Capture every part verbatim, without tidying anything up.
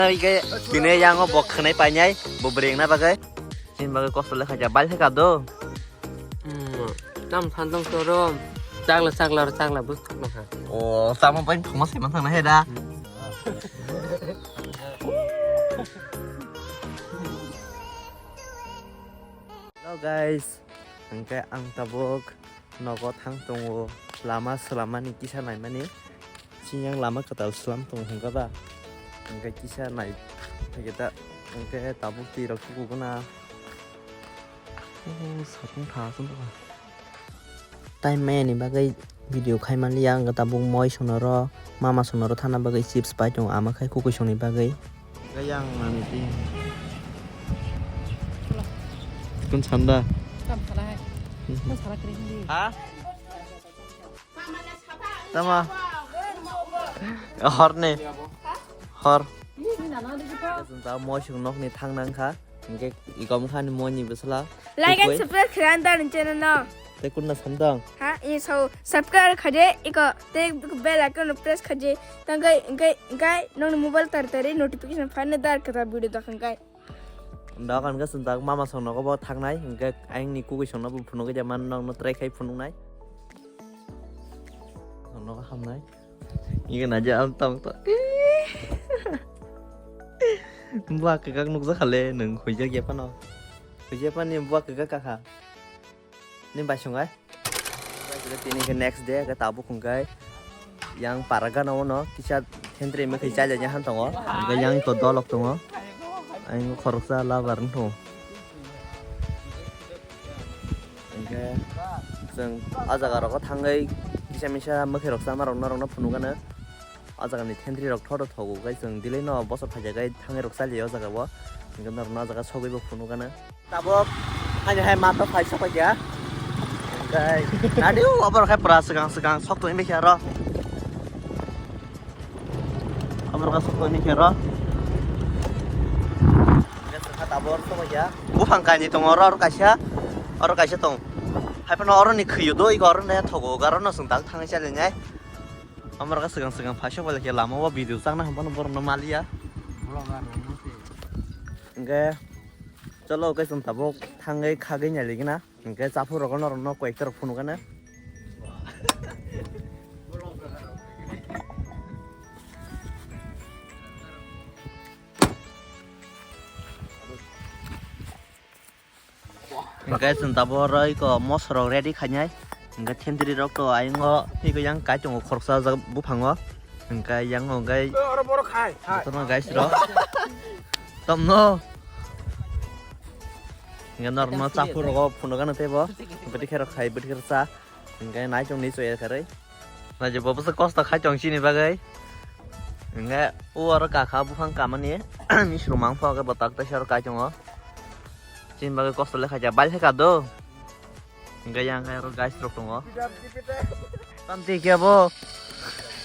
Ike tini yango bo khwnai painai, bo bwrwi wngna bagwi. Chini bagwi kosto le khaija, bai khe ka do. Hmm, tam sandong toro. Chakla, chakla, chakla, bus thok na kha. O, tamo bai thoma se man thang na he da. Hello guys, hwnkhe ang tabuk nogo thang tongo, lama swlammani kisa naimani. Chini yang lama kwtal swlam tongo hwnkha ba? Hwnkhe kisa nai phaikhe ta, hwnkhe tabuk twi rok tubu gana. Oh, sakung tha aswk ba. Time maya ni bagwi video khai manliya, ang tabuk moi sonoro, mama sonoro thana bagwi chips pai tongo, ama khai kukui songni bagwi. Gayang mami ting. Kun sanda. Kam sala hai. Hmm. Kun sala kering di. Ha? Tama. Hor ni. Hor. Ni na na di ko. Tamo sung nok ni thang nang kha. Hingke ikom kha ni moni bwsla. Like and Tukui. Subscribe khlai ang da nini channel no. Tei kunna samdang. Ha, i so subscribe khaje, iko tei bell icon no press khaje. Tangkai, ingkai, ingkai, nong ni mobile tar tari notification phaina dar kata video da kangkai. Dokan ke sentak mama song nogo bo thangnai, hingke ayang ni kugui song no bo phunuk ja man nong no try khai phunuk nai. Song nogo hamnai. Iga naja am tong to. Bua kagak nukja khale nung huijak ya pano. Huijak pani bua kagak kakha. Ni bai sungai. Tini ke next day ke tabuk hingkai. Yang paraga no no kisa thentre me khai chai janya han tongo. Hingkai yang to dolok tongo. Ang khoroksa labar nung. Hingke chwng o jaga rogo thangwi kisa misa mwkhwirok chama rok norokno phunukgano. O jagani thentwrwirok thodo thogo khe chwng delai no bosor phaijak khe thangwi rok chaliya o jaga o. Hingke norokno o jaga sogwi bo phunukgano. Tabuk ani hai mato phai sokphaikha. Hingke nadi o oborok khe pura swkang swkang sok tongwi bikha aro. Oborok sok tongwi bikha aro. Hingke chwngkha tabuk sok phaikha. Buphang kainwi tongo oro, oro kaisa, oro kaisa tong. Haiphano oroni khwio do, ego oroni thogo, aro no chwng tak thangwi chalinai. Amorok swkang swkang phaisok bai khe lama o video chakna hwnphano borokno maliya. Hwnkhe cholo, hwnkhe chwng tabuk thangwi khagwi nailigwna, hwnkhe chaphurok norokno koi ekta rok phunukgwna. Hingke chwng tabuk oro eko moso rok ready khainai. Hingke thentwrwirok to ayang o thik yang kai tongo khoroksa o jaga buphango. Hingke yang o hingke oro borok khai, khai. Jotono guys rok. Tomno. Hingke norokno chaphurok o phunukgwna teibo. Bwtwi khe rok khai, bwtwi khe rok cha. Hingke naichomni chwya kharwi. Naijak bo bwswk kosto khai tong chini bagwi. Hingke o oro kakha buphang kamani misrung mangpha hwnkhe bo tak taisa oro kai tongo. Chini bagwi kosto le khaija bai khe ka do. Hingke yang khe oro guys rok tongo. Tam twi khe bo.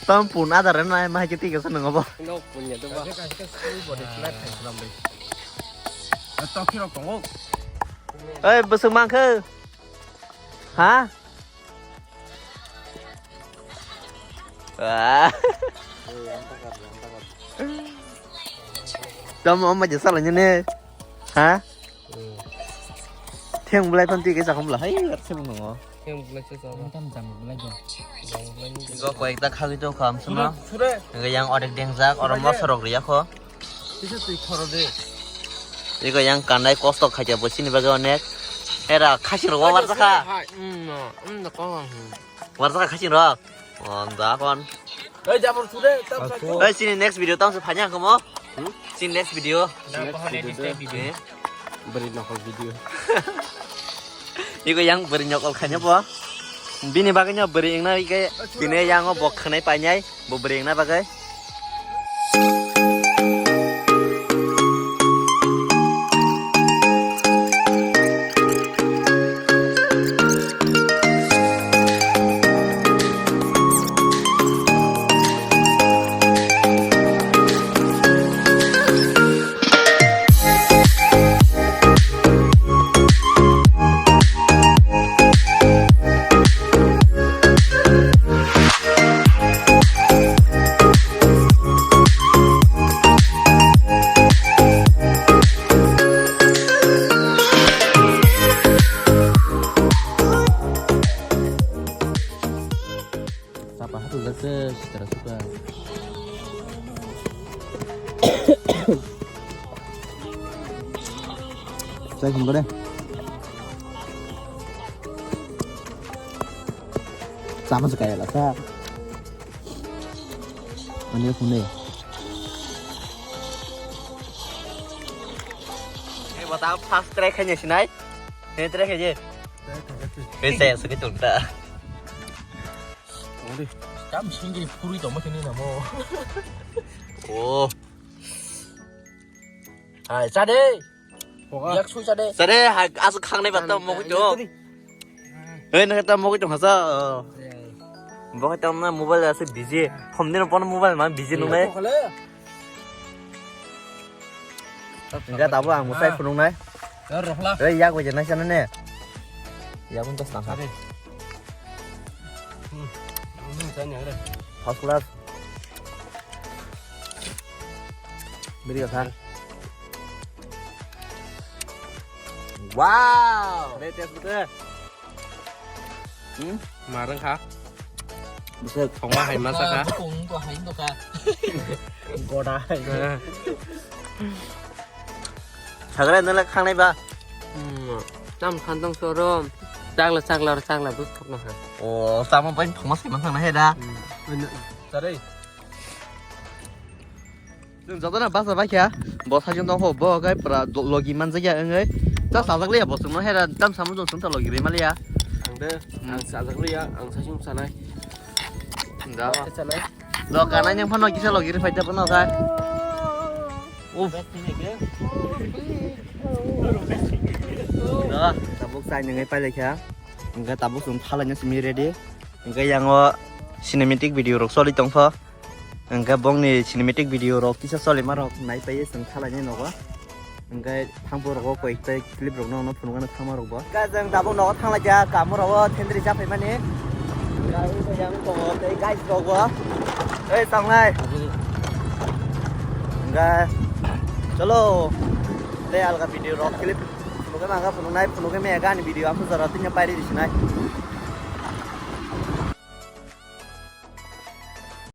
Tam pun adar nai mai khe twi khe se nwngo bo. Nok punya to ba. Body flat khai slam bai. Tokhi rok tongo. Oi bwswk mangkhe. Ha? Ah. Tamo amma jesa la nyene. Ha? Theng bulai phan twi ke sa khum la. Hai, ar se bung ngo. Theng bulai se sa. Tam jam bulai jo. Go koi ekta khagi to kham suma. Sure, sure. Yang odek dengjak, oro mosorok riya kho. Kisa twi khoro de. Ego yang kanai kosto khaja bo chini bagwi onek. Era khasing rok warjakha. Hai, mm, no, mm, no, ko, hmm. Warjakha khasing rok. Oh, da kon. Oi, jabor sude, tam sa ko. Oi, chini next video tam se phanya komo. Hmm? Chini next video. Da, next video de. Eh? Beri nokol video. Ego yang beri nyokol khanya bo. Bini bagwi no beri wngna ike tini yang o bo khwnai painai. Bo bwrwi wngna bagwi. Phungo de. Sama sekali lah sa. Ani phungo. Eh, bata first try khaini sinai. Ini try khaini. Ini saya sakit tuh kita. Tam singri puri tongma kini namo. Oh. Hai, cha de. Yak sui cha de. Cha de, hai, asuk khangnai ba tam mogwi tong. Hei, nang tam mogwi tong hasa. Bo khe tam na mobile asuk busy. Phone din phone mobile ma busy nung nai. Enggak tahu ang musai phunung nai. Rohla. Hei, yak wajar nai sana ne. Yak untuk sana. First class. Beri ka kha. Wow. Re test bute. Hmm? Marang kha. Bwswk. Thongma hai masa kha. Bukung to hai to kha. Goda hai. Sagre nala khangnai ba. Hmm. Tam khan tong sorom. Chakla chakla chakla bus thok na ha. O, tamo bai thongma sai man thang na he da. Hmm. Tare. Chwng jotono basa bai kha, bo saichung tong kho, bo khe pura do-, logi manjakya wngwi. Ta sajak liya bo chwngno hera tam samung jong chwngta logi rwi maliya. Ang de, hmm, ang sajak liya, ang saichung sanai. Da. Sanai. Do kanai nang phano kisa logi rwi phaida phano kha. Uf. Da, tabuk chai nangwi pailai kha. Hingke tabuk chwng thalaina simi ready. Hingke yango cinematic video rok choli tongkho. Hingke bongni cinematic video rok kisa cholima rok naipai chwng thalaini nogo. Hingke thangpo rogo koi tei clip rok no phunukgana thangma rok bo. Hingke chwng tabuk nogo thanglaikha kamo rogo thendri chapaimani. Hingke abo yang tongo tei guys rok bo. Ei tangnai. Hingke cholo tei alga video rok clip phunukgana phunuknai phunukgwi mega ani video aphuru jora tini pairi disinai.